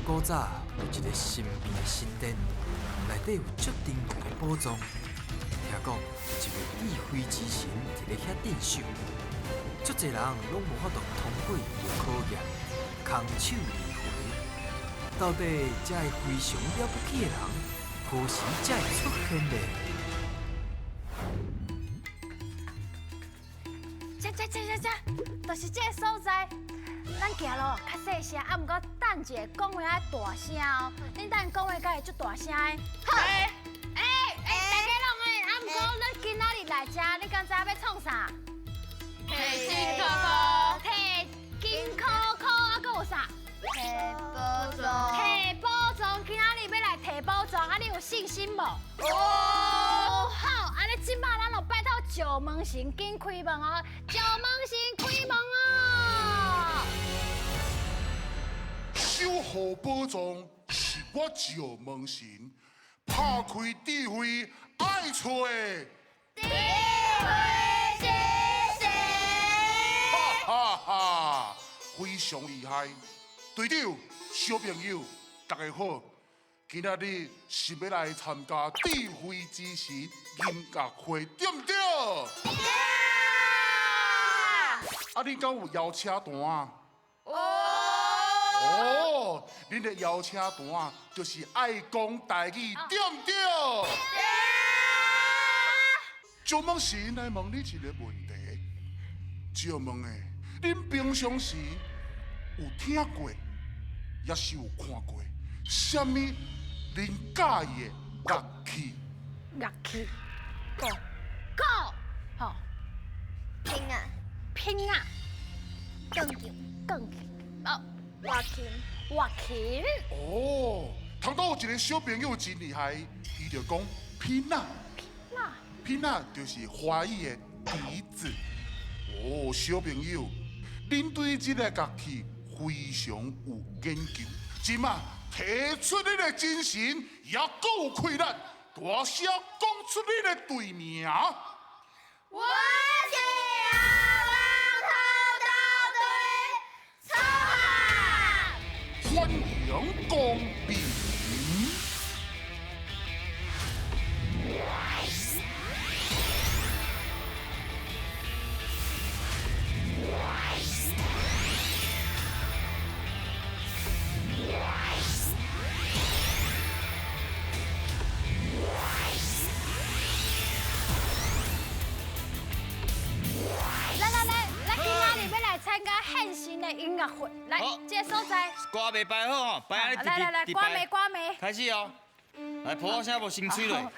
古早有一个神秘的神殿，内底有足珍贵的宝藏。听讲有一位智慧之神伫咧遐镇守，足济人拢无法度通过伊的考验，空手而回。到底这个非常了不起的人，何时才会出现呢？遮遮遮遮遮，就是这个所在。咱行路较细声，啊，毋过等一下讲话爱大声哦。恁等讲话敢会足大声的？好。欸欸，大家拢会，啊，毋过咱今仔日来遮，你敢知影欲创啥？提金箍箍，提金箍箍，啊，阁有啥？提宝藏。提宝藏，今仔日欲来提宝藏，啊，你有信心无？有。好，按呢这摆咱就拜托石门神紧开门哦，石门神开门哦。守护宝藏是我石门神，拍开智慧爱揣智慧之神。哈哈哈，非常厉害！队长，小朋友，大家好，今仔日是欲来参加智慧之神音乐会，对毋对？对。啊，恁敢有邀请单？有。哦，恁的邀请单就是爱讲台语，对毋对？对。石门神来问你一个问题，石门的，恁平常时有听过，抑是有看过，啥物恁佮意的乐器？乐器，鼓，鼓，好。琵仔，琵仔，钢琴，钢琴，哦。月琴，月琴。哦，头拄有一个小朋友真厉害，伊就讲琵仔，琵仔，琵仔就是华语的笛子。哦，小朋友，恁对这个乐器非常有研究，这马提出你的精神，也阁有气力，大声讲出你的队名。我是后人土豆队草欢迎光临。来来来，咱今仔日欲来参加现身的音乐会，来，这个所在。歌未摆好吼，摆按呢来来来，歌未歌未。开始哦，来，噗仔声无先吹落。啊，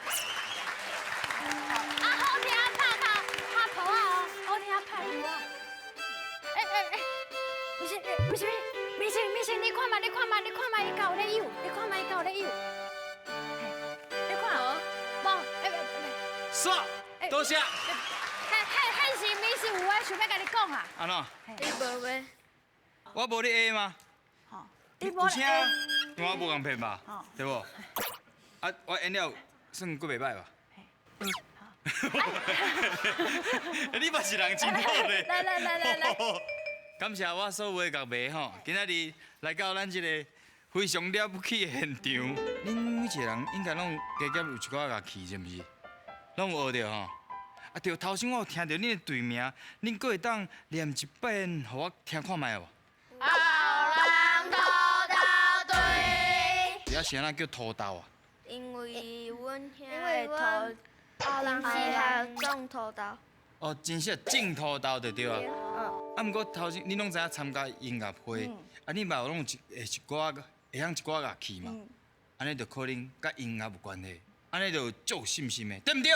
好听，拍拍拍噗仔哦，好听，拍噗仔。欸欸欸，毋是毋是，明星明星，你看觅，你看觅，你看觅，伊敢有咧游，你看觅，伊敢有咧游。你看，无，欸欸欸。煞，多谢。现身明星有话想欲共你讲啊。按怎？你无欲？我无咧下吗？你无咧下？我无共骗吧？对无？啊，我演了算阁袂䆀吧？你嘛是人真好咧。来来来来来。感谢我所有的乐迷吼，今仔日来到咱这个非常了不起的现场。恁每一个人应该拢加减有一寡乐器，是毋是？拢有学著吼。啊对，头先我有听著恁的队名，恁阁会当念一遍，予我听看觅无？后人土豆队。这是按怎叫土豆啊？因为阮兄的土，后人适合种土豆。哦，真适合种土豆就对啊。啊，毋过头先恁拢知影参加音乐会，啊，你嘛有拢有一会一寡会晓一寡乐器嘛？按呢就可能佮音乐有关系，按呢就足有信心的，对毋对？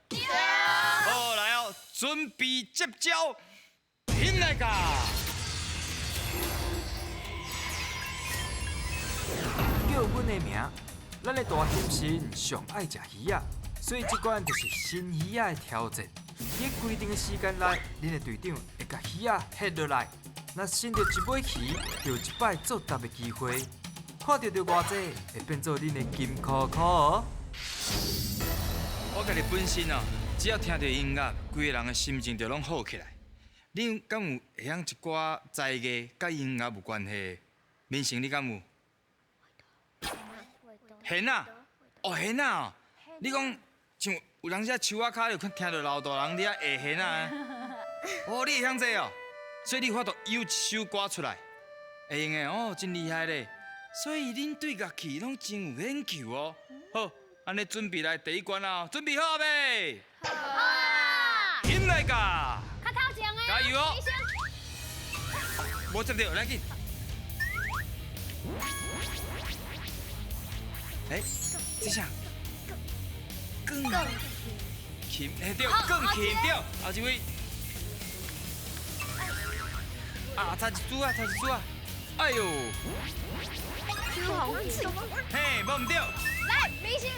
对。好，来哦，准备接招，起来噶！叫阮的名，咱的大侠神上爱食鱼仔，所以这关就是新鱼仔的挑战。伫规定的时间内，恁的队长会共鱼仔翕落来，若伸著一尾鱼，就有一摆作答的机会。看著著偌济，会变做恁的金箍箍哦。我家己本身哦，只要听著音乐，规个人的心情就拢好起来。恁敢有会晓一寡才艺佮音乐有关系？明星，你敢有？弦仔，哦弦仔哦，你讲像有人时树仔跤就听著老大人伫遐下弦仔，哦，你会晓这哦，所以你有法度游一首歌出来，会用的哦，真厉害咧。所以恁对乐器拢真有研究哦。好，按呢准备来第一关啦，准备好未？好啊！起来噶！较头前的，加油哦！无接著，来紧。哎，这啥？钢琴，哎对，钢琴对，后一位。啊，差一组啊，差一组啊！哎呦！嘿，无毋对。来，明星。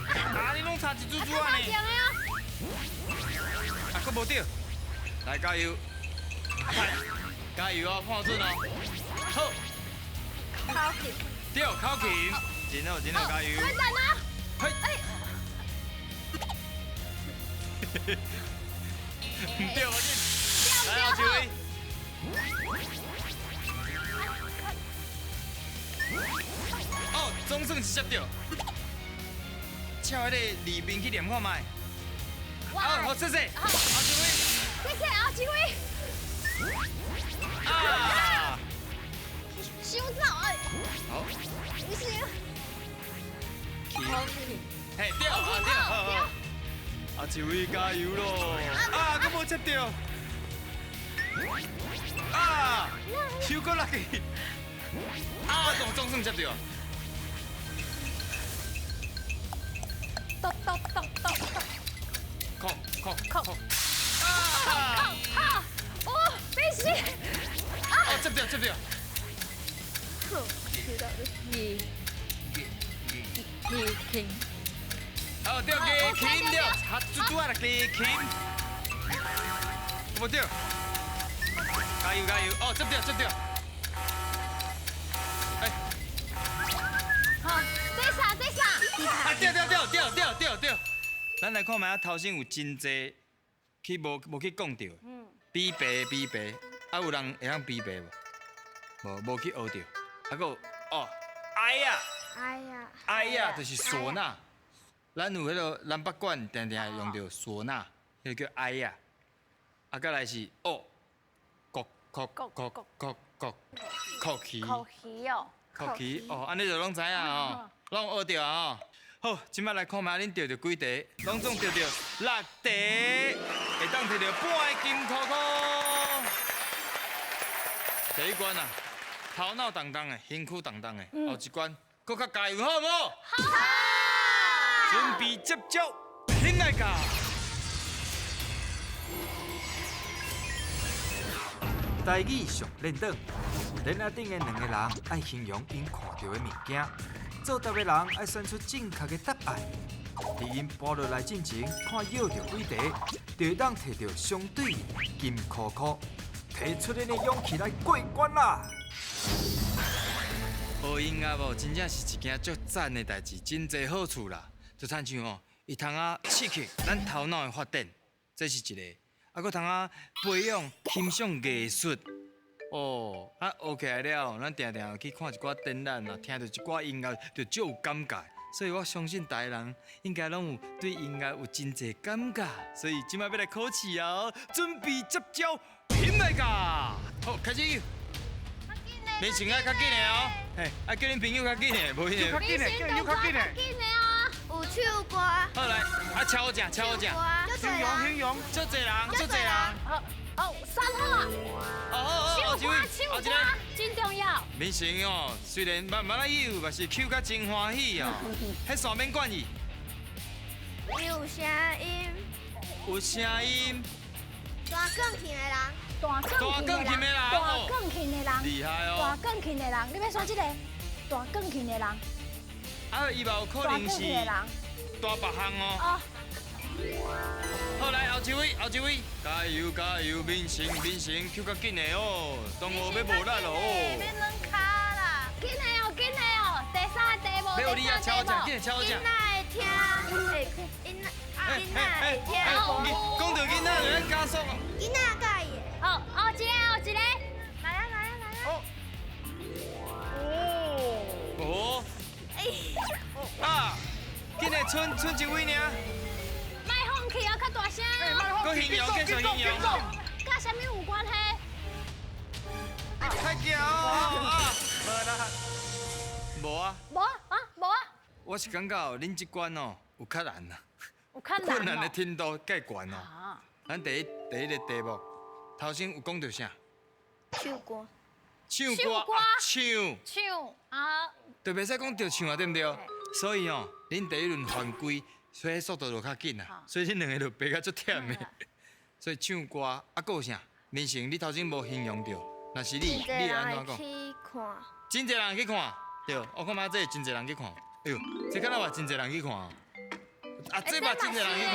啊，你拢差一组组啊呢？啊，阁无对。来，加油！加油哦，看准哦。好。口琴。对，口琴。真好，真好，加油！等啊！嘿。唔对，我紧。来，后一位。哦，总算是接著。照彼个里面去念看觅。好，好，谢谢。后一位。谢谢，后一位。啊！伤早哎。好。不行。嘿，对，啊对，好好。后一位加油咯！啊，阁无接著。啊！手阁落去。啊，总算接著。咚咚咚咚咚。扣扣扣。啊！好，哦，没事。啊，接著接著。二琴。好，对，钢琴对，啊，拄拄仔啦，钢琴。无对。加油加油！哦，接著接著。哎。好，这啥这啥？啊，对对对对对对对。咱来看觅啊，头先有真济去无无去讲著。嗯。比白比白，啊有人会晓比白无？无无去学著。啊，阁有哦，哀啊。哀啊。哀啊，就是唢呐。咱有彼个南北管，定定用著唢呐，彼个叫哀啊。啊，阁来是哦，国国国国国国旗。国旗哦。国旗哦，按呢就拢知影哦，拢学著啊吼。好，这摆来看觅恁著著几题，拢总著著6题，会当摕著半个金箍箍。第一关啊，头脑动动的，身躯动动的，后一关阁较加油，好无？好。准备接招，起来噶！台语上练转，链仔顶的两个人爱形容𪜶看著的物件，作答的人爱选出正确的答案。伫𪜶跋落来进前，看摇著几题，就会当摕著相对的金箍箍，提出恁的勇气来过关啦！学音乐哦，真正是一件足赞的代志，真济好处啦。就亲像哦，伊通啊刺激咱头脑的发展，这是一个。啊，阁通啊培养欣赏艺术。哦，啊学起来了，咱定定去看一寡展览啊，听著一寡音乐就足有感觉。所以我相信台人应该拢有对音乐有真济感觉。所以这摆欲来考试哦，准备接招，起来噶！好，开始。你先爱较紧的哦，嘿，爱叫恁朋友较紧的，无彼个。较紧的，叫友较紧的。紧的哦。有唱歌。好来，啊敲我食，敲我食。形容形容。足济人，足济人。好，哦，3号啊。哦哦哦，唱歌，唱歌，真重要。明星哦，虽然慢慢仔游，嘛是唱甲真欢喜哦。彼线免管伊。有声音。有声音。弹钢琴的人。弹钢琴的人，弹钢琴的人，厉害哦！弹钢琴的人，你欲选这个？弹钢琴的人。啊，伊嘛有可能是弹别项哦。哦。好，来后一位，后一位，加油加油，明星明星，唱较紧的哦，同学欲无力咯哦。免软跤啦，紧的哦，紧的哦，第三题无，第三题无。紧敲我食，紧囡仔会听，囡仔会听。讲到囡仔就爱加速哦。囡仔佮意。好，后一个，后一个，来啊来啊来啊！哦。哦。啊！剩剩一位爾。莫放棄哦，較大聲哦。閣形容，繼續形容。佮啥物有關係？太強啊！無啦，無啊。無啊，無啊。我是感覺恁這關哦有較難啊，有較難。困難的程度較懸哦。咱第一個題目，頭先有講著啥？唱歌。唱歌，唱。唱啊。就袂使講著唱啊，對毋對？所以哦，恁第一輪犯規，所以速度就較緊啊。所以恁兩個就爬甲足忝的。所以唱歌啊，閣有啥？明成，你頭先無形容著，若是你，你會按怎講？去看。真濟人去看，對，我看覓這真濟人去看。哎喲，這敢若嘛真濟人去看。啊，這嘛真濟人去看。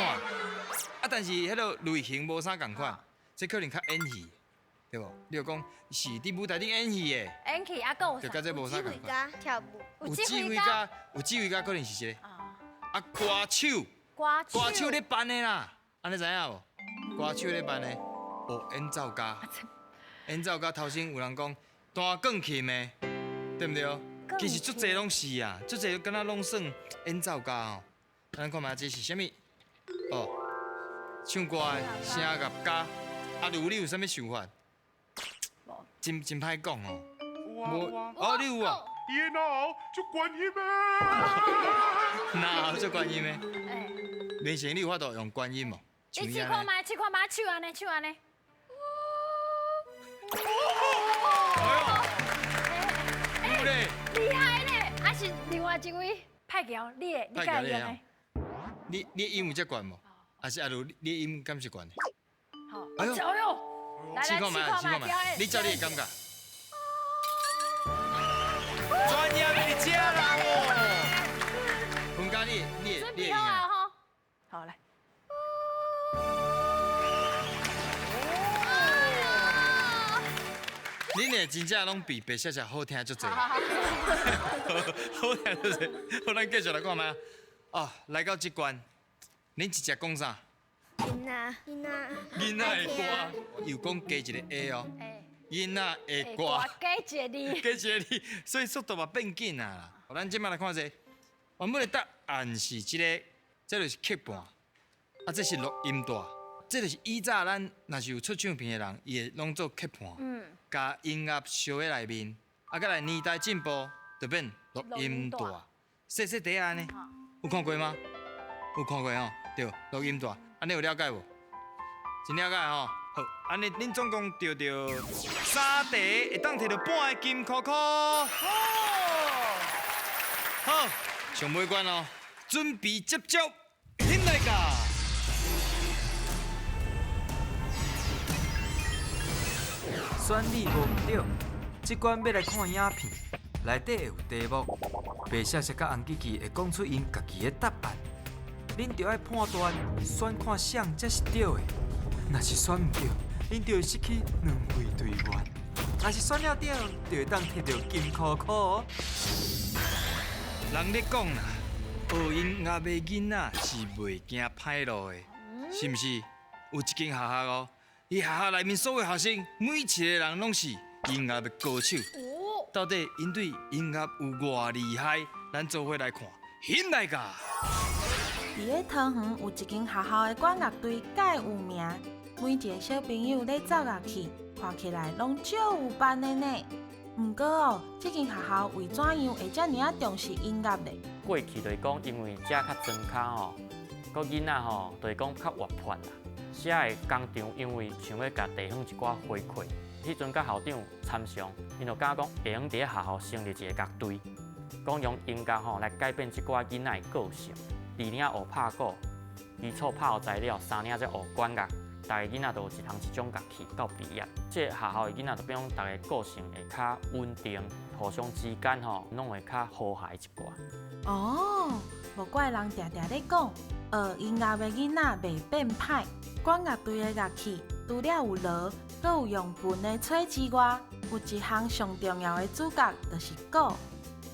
啊，但是彼个類型無啥仝款，這可能較演戲，對無？你就講是佇舞台頂演戲的。演戲啊，閣有。就佮這無啥仝款。跳舞。有指揮家，有指揮家可能是這個。啊，歌手。歌手咧扮的啦，按呢知影無？歌手咧扮的，哦，演奏家。演奏家頭先有人講彈鋼琴的，對毋對？其實足濟攏是啊，足濟敢若攏算演奏家吼。咱看覓這是啥物？哦，唱歌的聲樂家。阿如，你有啥物想法？真真歹講哦。有啊。哦，你有啊？伊若足觀音的。哪有足觀音的？明成，你有法度用觀音無？你試看覓，試看覓，唱按呢，唱按呢。有咧，厲害咧！啊是另外一位派橋，你會，你敢會用的？你音有遮懸無？還是阿如，你音敢是懸的？好，哎呦，來來，試看覓，你照你的感覺。專業的遮啦哦。芬嘉，你會用啊？好來。恁的真正攏比白雪雪好聽足濟，好聽足濟。好，咱繼續來看覓。哦，來到這關，恁一隻講啥？囡仔，囡仔。囡仔的歌，又講加一個 A 哦。囡仔的歌。加一個字。加一個字，所以速度嘛變緊啊。咱這擺來看者，原本的答案是這個，這就是曲盤，啊，這是錄音帶。這就是以早咱若是有出唱片的人，伊會攏做曲盤，共音樂燒佇內面，啊，閣來年代進步，就變錄音帶，細細塊按呢，有看過嗎？有看過吼，對，錄音帶，按呢有了解無？真了解吼，好，按呢恁總共著著三題，會當摕著半个金箍箍。好，上尾關哦，準備接招，起來噶！選你無毋對，這關欲來看影片，內底會有題目，白雪雪佮紅吉吉會講出𪜶家己的答案，恁著愛判斷選看啥才是對的。若是選毋對，恁就會失去兩位隊員；若是選了對，就會當摕著金箍箍哦。人咧講啦，學音樂的囡仔是袂驚歹路的，是毋是？有一間學校哦。伊學校內面所有學生，每一個人攏是音樂的高手。到底𪜶對音樂有偌厲害？咱做伙來看，起來噶！佇咧桃園有一間學校的管樂隊蓋有名，每一個小朋友咧奏樂器，看起來攏足有範的呢。毋過哦，這間學校為怎樣會遮爾仔重視音樂咧？過去就是講，因為遮較莊跤吼，閣囡仔吼，就是講較活潑啦。遮的工廠因為想欲共地方一寡回饋，彼陣佮校長參商，𪜶就感覺講會用佇咧學校成立一個樂隊，講用音樂吼來改變這寡囡仔的個性。二領學拍鼓，基礎拍予知了，三領才學管樂，逐个囡仔都有一項一種樂器到畢業。這個學校的囡仔就變講，逐个個性會較穩定，互相之間吼攏會較和諧一寡。哦，無怪人定定咧講，學音樂的囡仔袂變歹。管樂隊的樂器，除了有鑼，閣有用盤的吹之外，有一項上重要的主角，就是鼓。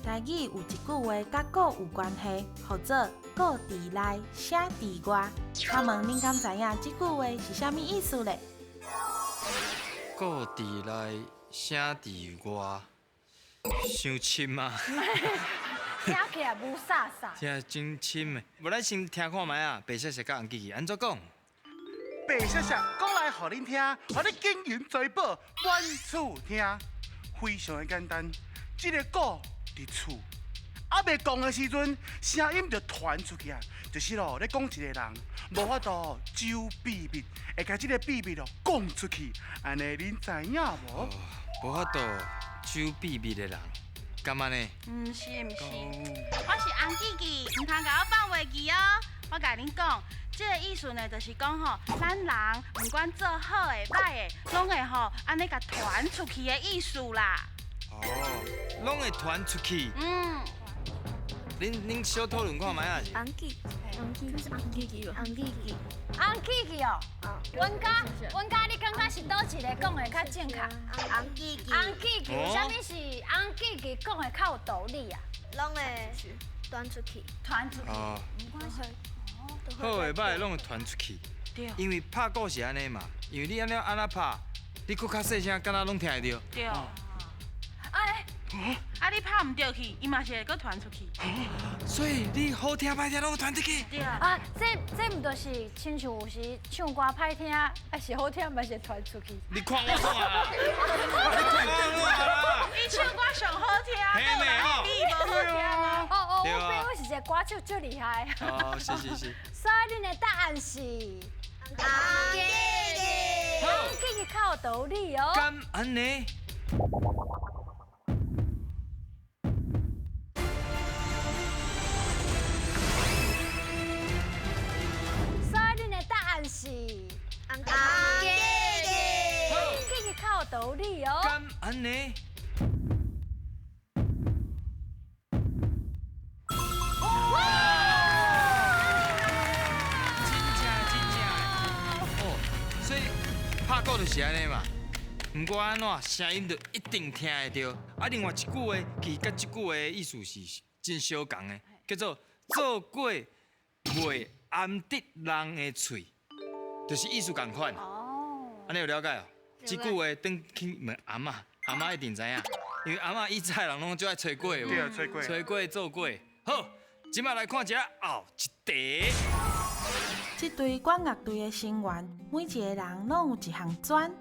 台語有一句話佮鼓有關係，號做“鼓佇內，聲佇外”。請問恁敢知影這句話是啥物意思咧？鼓佇內，聲佇外，傷深啊！聽起來霧煞煞。聽真深的。無咱先聽看覓啊，白雪雪佮紅記記按怎講？白雪雪講來予恁聽，予你金銀財寶滿厝聽，非常的簡單。這个鼓佇厝，猶未講的時陣，聲音就傳出去啊！就是咯，咧講一个人無法度守秘密，會共這个秘密哦講出去，按呢恁知影無？無法度守秘密的人，敢按呢？毋是毋是，我是紅記記，毋通共我放袂記哦。我共恁講，這个意思呢，就是講吼，咱人毋管做好的、歹的，攏會吼按呢共傳出去的意思啦。哦，攏會傳出去。嗯。恁小討論看覓啊？紅記，紅記，是紅記記吧？紅記記，紅記記哦。阮家，你感覺是佗一個講的較正確？紅記記。紅記記，為啥物是紅記記講的較有道理啊？攏會傳出去。傳出去。哦。毋管是。好的、歹的攏會傳出去。對。因為拍鼓是按呢嘛，因為你按呢按怎拍，你閣較細聲，敢若攏聽會著。對。哎，啊你拍毋著去，伊嘛是會閣傳出去。所以你好聽歹聽攏會傳出去。對啊。啊，這毋就是親像有時唱歌歹聽，啊是好聽嘛是會傳出去。你看我創啊！你看我創啊！伊唱歌上好聽，你無好聽啊？哦哦，我是一個歌手，足厲害。哦，是是是。所以恁的答案是紅記記，紅記記較有道理哦。敢按呢？是紅記記，紅記記較有道理哦。敢按呢？哇！真正真正哦，所以拍鼓就是按呢嘛。毋管按怎，聲音就一定聽會著。啊，另外一句話，其實佮這句話意思是真相仝的，叫做做粿袂掩得人的喙。就是意思仝款，按呢有了解哦？這句話轉去問阿嬤，阿嬤一定知影，因為阿嬤以前人攏最愛炊粿，對啊，炊粿，炊粿做粿。好，這擺來看一下後一題。這隊管樂隊的成員，每一個人攏有一項專。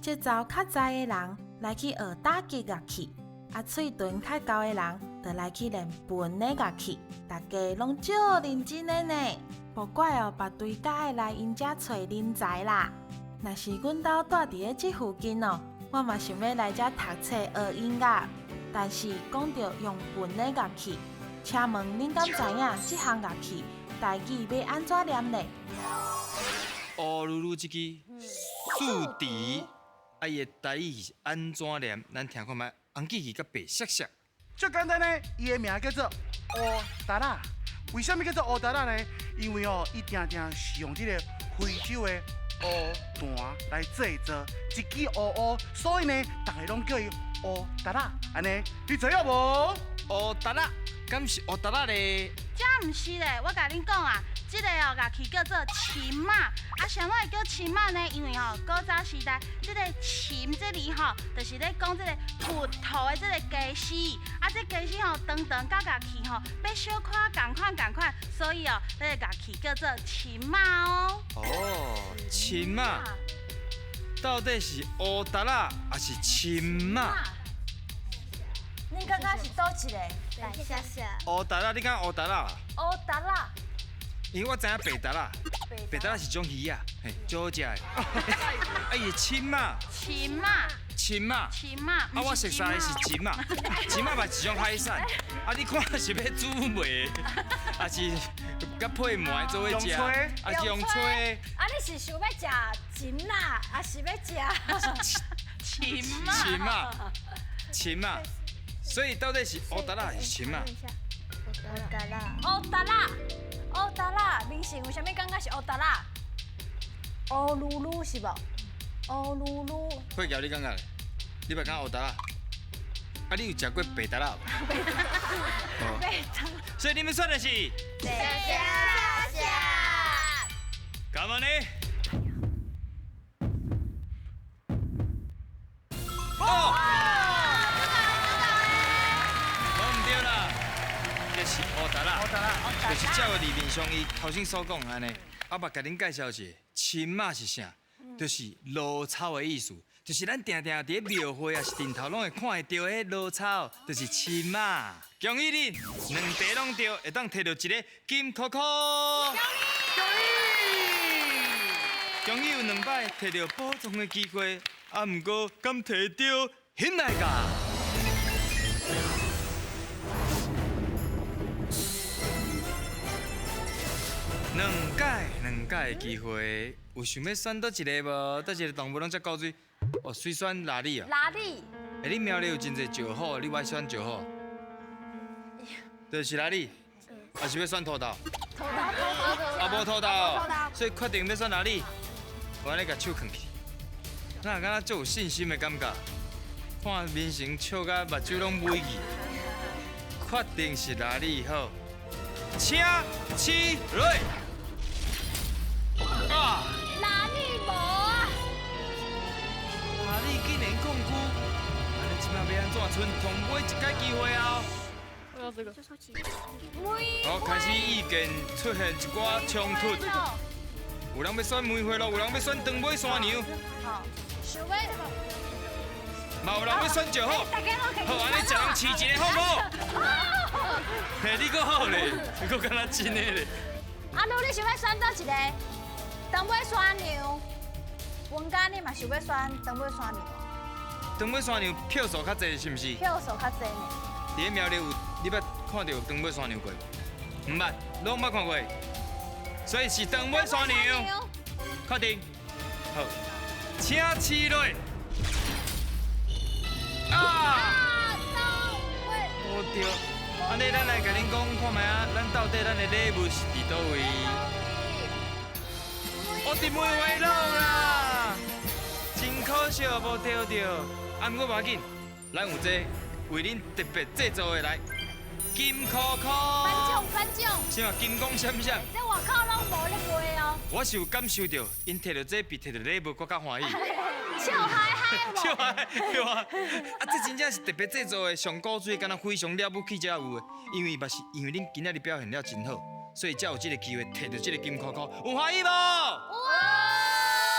節奏較知的人來去學打擊樂器，啊，喙唇較厚的人就來去練盤的樂器。大家攏足認真的呢。無怪哦，別隊較愛來𪜶遮揣人才啦。若是阮兜住佇咧這附近哦，我嘛想欲來遮讀冊學音樂。但是講著用盤的樂器，請問恁敢知影這項樂器台語欲按怎念咧？烏嚕嚕這支豎笛，啊，伊的台語是按怎念？咱聽看覓，紅記記佮白雪雪。足簡單呢，伊的名叫做烏達仔。為啥物叫做烏達仔呢？因為哦，伊定定是用這个非洲的烏檀來製作，一支烏烏，所以呢，逐个攏叫伊烏達仔。按呢，你知影無？烏達仔，敢是烏達仔咧？這毋是咧，我共恁講啊，這个哦樂器叫做琴仔。啊，啥物會叫琴仔呢？因為吼古早時代，這个琴這字吼，就是咧講這个骨頭的這个家私。啊，這家私吼長長佮樂器吼，欲小可仝款仝款，所以哦，這个樂器叫做琴仔哦。哦，琴仔，到底是烏達仔還是琴仔？你感覺是佗一個？白雪雪。烏達仔，你講烏達仔？烏達仔。因為我知影白達仔，白達仔是種魚仔，嘿，足好食的。啊，伊是琴仔。琴仔。琴仔。琴仔。啊，我熟悉的是琴仔，琴仔嘛是一種海產。啊，你看是欲煮糜，還是佮配糜做伙食？還是用炊？啊，你是想欲食琴仔，還是欲食琴仔？琴仔，琴仔。所以到底是烏達仔還是琴仔？烏達仔。烏達仔，烏達仔，明星為啥物感覺是烏達仔？烏嚕嚕是無？烏嚕嚕。火橋，你感覺咧？你捌講烏達仔？啊，你有食過白達仔無？白達。所以你們選的是？白雪雪。幹嘛呢？哦。無毋對啦，是乌达啦，就是照字面上伊头先所讲按呢。啊，嘛共恁介绍一下，琴仔是啥？就是罗草的意思，就是咱定定伫咧庙会啊，是阵头拢会看会著彼罗草，就是琴仔。恭喜恁，两题拢对，会当摕著一个金箍箍。恭喜！恭喜有两摆摕著宝藏的机会，啊，毋过敢摕著？翕来噶！两届两届的机会，有想欲选佗一个无？佗一个动物拢遮古锥？哦，水选哪里啊？哪里？欸，你庙里有真济石虎，你爱选石虎？就是哪里？还是欲选土豆？土豆，土豆。啊，无土豆，所以决定欲选哪里？我按呢共手囥起，哪会感觉足有信心的感觉？看面神笑甲目睭拢眯去，确定是哪里好？请起来。啊！哪里无啊？哪里竟然讲句，按呢这摆欲按怎？賰头尾一摆机会啊！我要这个。好，开始意见出现一寡冲突。有人欲选梅花鹿，有人欲选长尾山羊。好，想欲。嘛有人欲选石虎，好，按呢一人饲一个好无好？嘿，你阁好咧，你阁敢若真的咧。阿鲁，你想欲选佗一个？长尾山羊，文嘉你嘛想欲选长尾山羊？长尾山羊票数较济，是毋是？票数较济呢。伫咧庙里有，你捌看著长尾山羊过无？毋捌，拢捌看过。所以是长尾山羊。确定。好，请起来。啊！无对，按呢，咱来共恁讲看觅啊，咱到底咱的礼物是伫佗位？我伫梅花鹿啦，真可惜无摕著。啊，毋过无要紧，咱有这为恁特别制作的来金箍箍。颁奖颁奖。是嘛？金光闪闪。这外口拢无咧卖哦。我是有感受著，𪜶摕著这比摕著礼物阁较欢喜。笑嗨嗨，笑嗨，对啊！啊，这真正是特别制作的，上古锥，敢若非常了不起才有的。因为嘛是因为恁今仔日表现了真好，所以才有这个机会摕著这个金箍箍，有欢喜无？有。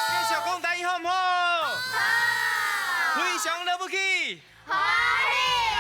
继续讲台语好毋好？好。非常了不起。欢喜。